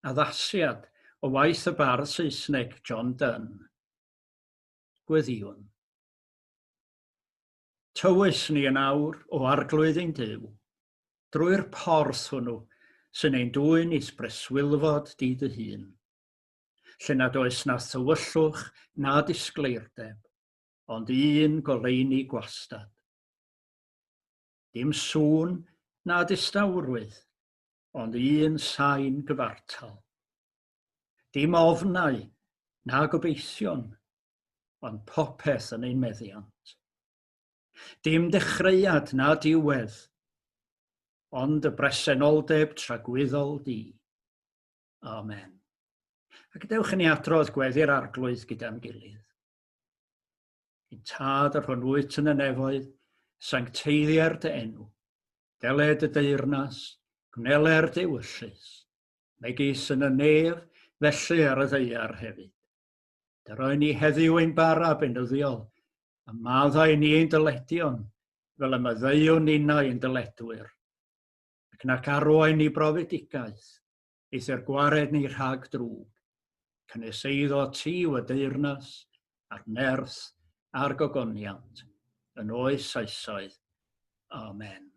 Addasiad o waith y bardd Saesneg John Donne. Gweddïwn. Tywys ni yn awr, o Arglwydd ein Duw, drwy'r porth hwnnw sy'n ein dwyn i'th breswylfod di dy hun, lle nad oes na thywyllwch na disgleirdeb, ond un goleuni gwastad. Dim sŵn na distawrwydd, ond un sain gyfartal. Dim ofnau na gobeithion, ond popeth yn ein meddiant. Dim dechreuad na diwedd, ond y bresenoldeb tragwyddol di. Amen. A gadewch i ni adrodd gweddi'r Arglwydd gyda'n gilydd. Ein Tad yr hwn wyt yn y nefoedd, sancteiddier dy enw. Deled y deyrnas, gwneler dy ewyllys, megis yn y nef, felly ar y ddaear hefyd. Dyroi ni heddiw ein bara beunyddiol, a maddau ni ein dyledion, fel y maddeuwn ninnau ein dyledwyr. Ac nac arwain ni brofedigaeth, eithr gwared ni rhag drwg. Canys eiddo ti yw y deyrnas, a'r nerth, a'r gogoniant, yn oes oesoedd. Amen.